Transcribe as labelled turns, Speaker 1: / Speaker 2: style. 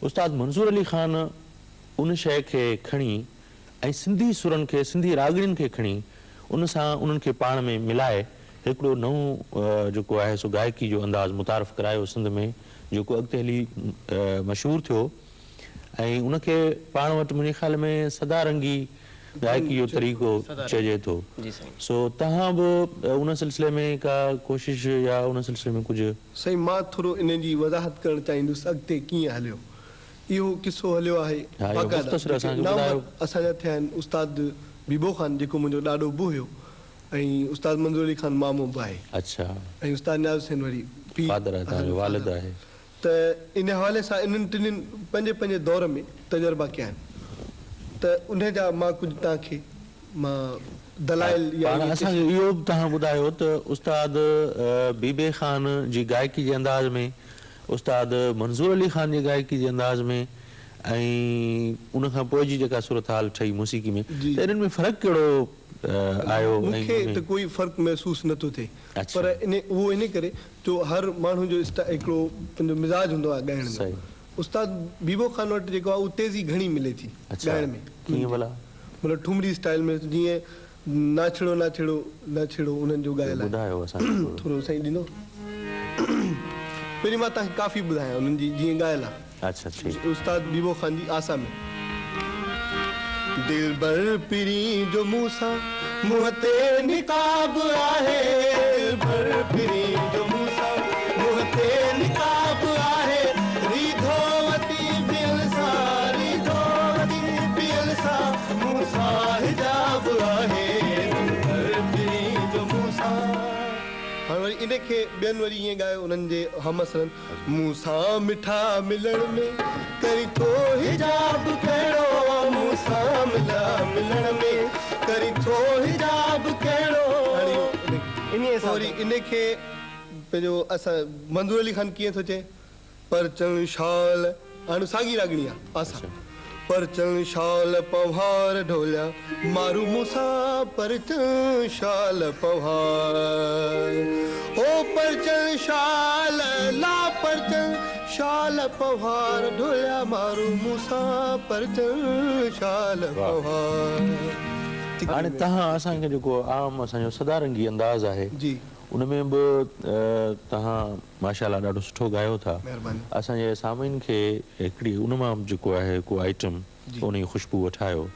Speaker 1: استاد منظور علي خان ان شيء کي کڻي ۽ سنڌي سرن کي سنڌي راڳڻين کي کڻي ان سان انهن کي پاڻ ۾ ملائي هڪڙو نئون جيڪو آهي سو گائڪي جو انداز متعارف ڪرايو سنڌ ۾ جيڪو اڳتي هلي مشهور ٿيو ۽ ان کي پاڻ وٽ منهنجي خيال ۾ سدا رنگي گائڪي جو طريقو چئجي ٿو سو توهان به ان سلسلي ۾ ڪا ڪوشش يا ان سلسلي ۾ ڪجهه.
Speaker 2: سائين مان ٿورو ان جي وضاحت ڪرڻ چاهيندس اڳتي ڪيئن هليو اهو قصو هليو آهي باقاعده جيڪي نامور اسان جا ٿيا آهن استاد بيبو خان جيڪو منهنجو ڏاڏو به هيو ۽ استاد منظور علي خان مامو به آهي ۽ استاد نياز حسين وري پيء اسان جو فادر آهي ته ان حوالي سان انهن ٽنهين پنهنجي پنهنجي دور ۾ تجربا ڪيا آهن ته انهي جا مان ڪجهه توهان کي مان دلائل يا
Speaker 1: پاڻ
Speaker 2: ائين
Speaker 1: اسان کي اهو به توهان ٻڌايو ته استاد بيبي خان جي گائڪي جي انداز ۾ استاد منظور علي خان جي گائڪي جي انداز ۾ ۽ ان کان پوء جي جيڪا صورتحال ٺهي موسيقي ۾ ته انهن ۾ فرق ڪهڙو آيو
Speaker 2: مون
Speaker 1: ۽
Speaker 2: کي
Speaker 1: ان
Speaker 2: ته
Speaker 1: ۾.
Speaker 2: ڪوئي فرق محسوس نه ٿو ٿئي پر انهي اهو انهي ڪري جو هر ماڻهو جو اسٽا هڪڙو پنهنجو مزاج هوندو آهي ڳائڻ جو استاد بيبو خان وٽ جيڪو آهي اهو تيزي گهڻي ملي ٿي ڳائڻ ۾
Speaker 1: ڪيئن ڀلا؟
Speaker 2: مطلب ٺمري اسٽائل ۾ جيئن ناڇڙو ناڇڙو ناڇڙو انهن جو ڳايل آهي
Speaker 1: ٻڌايو اسان کي ٿورو.
Speaker 2: ٿورو سائين ڏيندو پهرين مان توهان کي ڪافي ٻڌايان انهن جي جيئن ڳايل آهي.
Speaker 1: اڇا ٺيڪ.
Speaker 2: استاد بيبو خان جي آسا ۾. دلبر پرين جو مون سان منهن تي نقاب آهي دلبر پرين جو مون سان منهن تي نقاب آهي ريڌو وتي پيل سان ريڌو وتي پيل سان مون سان حجاب آهي دلبر پرين جو مون سان. هاڻ وري ان کي ٻين وري ائين ڳايو انهن جي همعصرن. مون سان مٺا ملڻ ۾ ڪرين ٿو حجاب ڪهڙو مون سان ملا ملڻ ۾ ڪرين ٿو حجاب ڪهڙو وري ان کي پنهنجو اسان منظور علي خان ڪيئن ٿو چئي پرچڻ شال هاڻ ساڳي راڳڻي آ آسا پرچڻ شال پنهوار ڍوليا مارو مون سان پرچڻ شال پنهوار او پرچڻ شال لا پرچڻ شال پنهوار ڍوليا مارو مون سان پرچڻ شال پنهوار.
Speaker 1: هاڻي تهان اسان کي جيڪو عام اسان جو سدا رنگي انداز آهي ان ۾ به تهان ماشاء الله ڏاڍو سٺو ڳايو ٿا اسان جي سامعين کي هڪڙي ان مان به جيڪو آهي ڪو آئٽم ان جي خوشبو وٺايو.